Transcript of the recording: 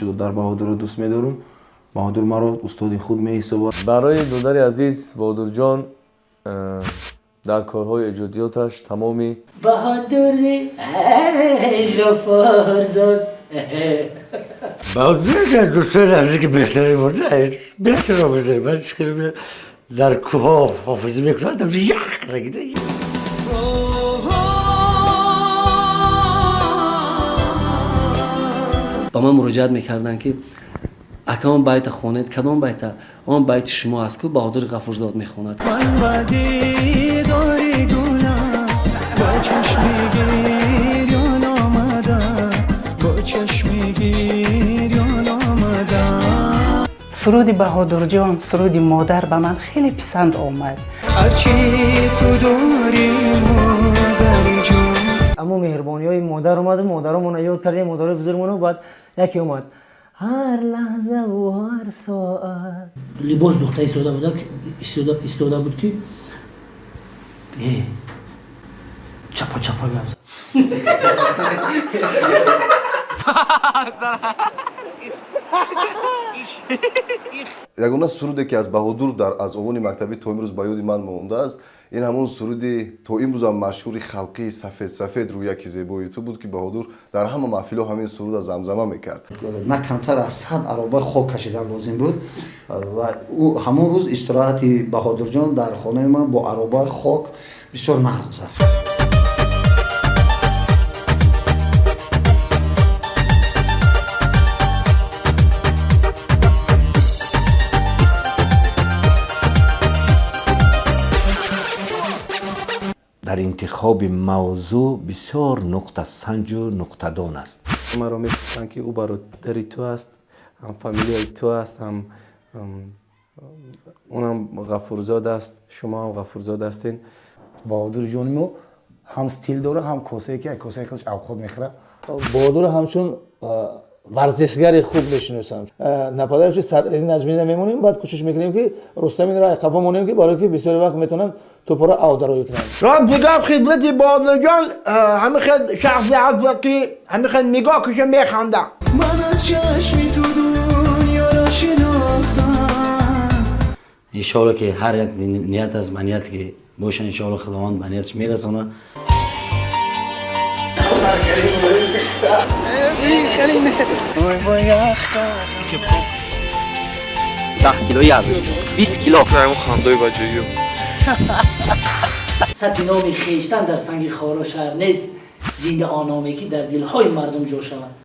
Ҳамчун додар Баҳодурро дӯст медорам. Баҳодур маро устоди худ меҳисобад. Барои додари азиз Баҳодурҷон дар корҳои эҷодиёташ тамоми Баҳодури Ғаффорзод. Баҳодур яке аз дӯстони наздики беҳтарин буда, беҳтар ҳофизе. Ман чӣ хеле дар кӯҳҳо ҳофизӣ мекунад, як рагида. Ба ман муроҷиат мекарданд, ки ака, он байта хонед. Кадом байта? Он байти шумо аст, ку Баҳодури Ғафурзод мехонад. Ман ба дидори гулам бо чашми гирён омадам, бо чашми гирён омадам. Суруди Баҳодурҷон, суруди «Модар» ба ман хеле писанд омад. Ҳарчи ту дорӣ, модарҷон. Аммо меҳрубониҳои модар омаду модаромона ёд кардем, модарои бузургмоно. Баъд яке омад: ҳар лаҳзаву ҳар соат. Либос духта истода буда, истода буд, ки чапа чапа гап зад. Ягона суруде, ки аз Баҳодур дар аз овони мактабӣ то имрӯз ба ёди ман мондааст, ин ҳамон суруди то имрӯзам машҳури халқии «Сафед сафед рӯяки зебои ту» буд, ки Баҳодур дар ҳама маҳфилҳо ҳамин суруда замзама мекард. На камтар аз 100 ароба хок кашидан лозим буд ва ҳамон рӯз истироҳати Баҳодурҷон дар хонаи ман бо ароба хок бисёр нағз гузашт. Дар интихоби мавзӯъ бисёр нуқтасанҷу нуқтадон аст. Маро мепурсанд, ки ӯ бародари ту аст, ҳам фамилияи ту аст, ҳам унам Ғафурзод аст, шумо ҳам Ғафурзод ҳастед. Баҳодур ҷони мо ҳам стил дора, ҳам косае, ки косаи худаш авқот мехӯрад. Баҳодурро ҳамчун варзишгари хуб мешиносам. Нападающий Садриддин Наҷмида мемонем, баъд кӯшиш мекунем, ки Рустам инро қафо монем, ки барои ки бисёри вақт метавонанд тӯпоро авдароӣ кунанд. Рост бигам, хидмати Баҳодурҷон ҳамин хел шахсе ҳаст, ки ҳамин хел нигоҳ куша, механда. Ман аз чашми ту дунёро шинохтам. Иншоалло, ки ҳар як ният аз ба ният ки боша, иншоалло, Худованд ба нияташ мерасона. 10 кило як, 20 кило. Хандои ба ҷӯю. Сабти номи хештан дар санги хоро шаҳр нест, зинда он номе, ки дар дилҳои мардум ҷо шавад.